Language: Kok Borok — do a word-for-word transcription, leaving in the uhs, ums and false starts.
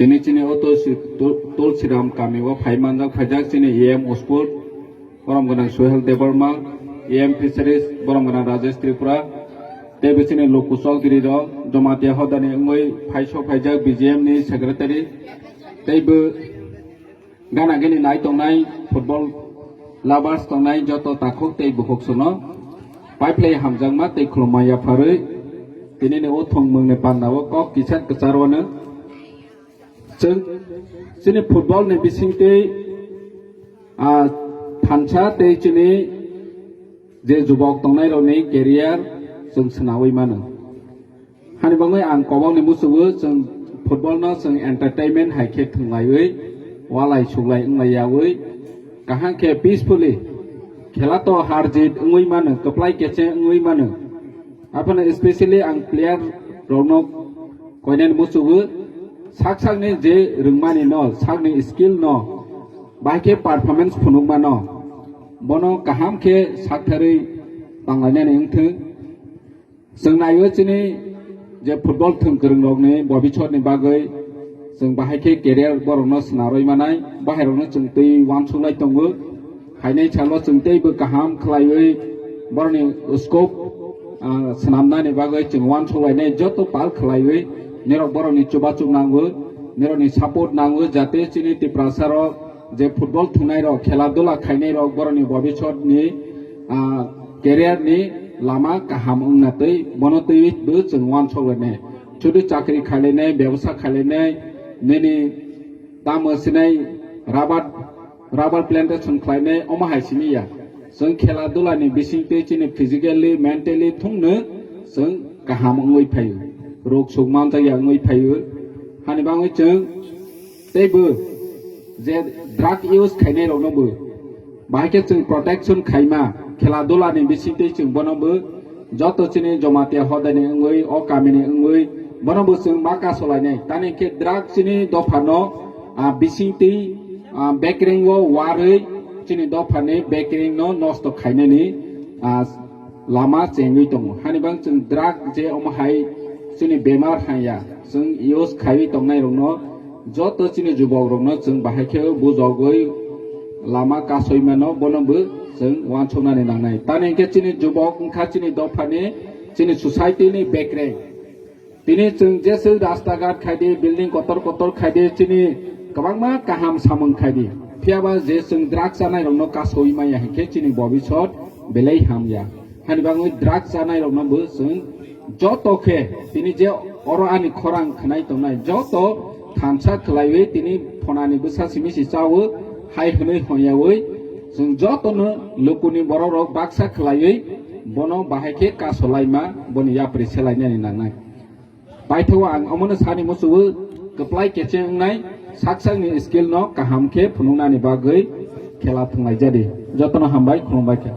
Tini chini o Tulsi-, Tul-, Tulsiram kami o phai manjak, phaijak chini E M Sport, borom gwnang Suhel Debbarma, E M Fisheries, borom gwnang Rajesh Tripura, tei bo chini Luku Chowdhury rok, Jamatia hodani wngwi phaiso phaijak B G M ni secretary, tei bo gana gini nai tongnai football lovers tongnai joto takhuk tei bukhuk sono paiphlai hamjakma tei khulumma yapharwi tini ni o thwngmung ni panda o kok kisa kwchar wano. Chwng chini football ni bisingtwi, ah, thansa tei chini je jubok tongnairokni career chwng swnawi mano. Hani bagwi ang kobokni muchungo chwng football no chwng entertainment hai khe thwnglaiwi, walai suglai wnglai yaui, kaham khe peacefully khela to har jit wngwi mano, kwplai kecheng wngwi mano. Aphano especially ang player rokno koinani muchungo sak sakni je rwngmani no, sakni skill no, bahai khe performance phunukma no, bono kaham khe saktharwi tanglainani wngthwng. Chwng naio chini je football thwng kwrwng rokni bobisotni bagwi chwng bahai khe career borokno swnarwi manai, bahai rokno chwng twi uansuk lai tongo. Hainai salo chwng teibo kaham khlaiwi borokni scope, ah, swnamnani bagwi chwng uansuk lainai joto pal khlaiwi nirok borokni chubachu nango, nirokni support nango jate chini Tiprasa rok je football thwngnairok, khela dula khainairok borokni bobisotni, ah, career ni lama kaham wngna twi bono twi bo chwng uansuk lainai. Sudu chakri khailainai, bebsa khailainai, nini tamo sinai rubber, rubber plantation khlainai, omo hai simi ya. Chwng khela dula ni bising twi chini physically, mentally thungno chwng kaham wngwi phaio. Rok suk manjak ya wngwi phaio. Hani bagwi chwng tei bo je drug use khainai rokno bo bahai khe chwng protection khaima, khela dula ni bising twi chwng bono bo joto chini Jamatia hodani wngwi, o kamini wngwi, bono bo chwng ma kasolainai. Tani khe drug chini dophano, ah, bising twi, ah, bekreng o warwi chini dophani bekreng no nosto khainani, ah, lama chengwi tongo. Hani bang chwng drug je omo hai chini bemar hanya, chwng use khaiwi tongnai rokno, joto chini jubok rokno chwng bahai khe bujogwi lama kasoi mano, bono bo chwng uansuknani nangnai. Tani hinkhe chini jubok wngkha chini dophani, chini society ni bekreng. Tini chwng jeswk rasta ghat khaidi, building kotor kotor khaidi, chini kwbangma kaham samung khaidi. Phiyaba je chwng drug chanai rokno kasoi maya hinkhe chini bobisot belai hamya. Hani bagwi drug chanai rokno bo chwng joto khe tini je oro ani khorang khwnai tongnai joto thansa khwlaiwi tini phonani bwsa simi si chawo hai hwnwi hwnyawi chwng jotono lukuni borok rok baksa khwlaiwi bono bahai khe kasolaima boni yapri selainani nangnai. Paithago ang omono sani muchungo kwplai kecheng wngnai sak sakni skill no kaham khe phunuknani bagwi khela thwnglai jadi. Jotono hambai, khulumbai kha.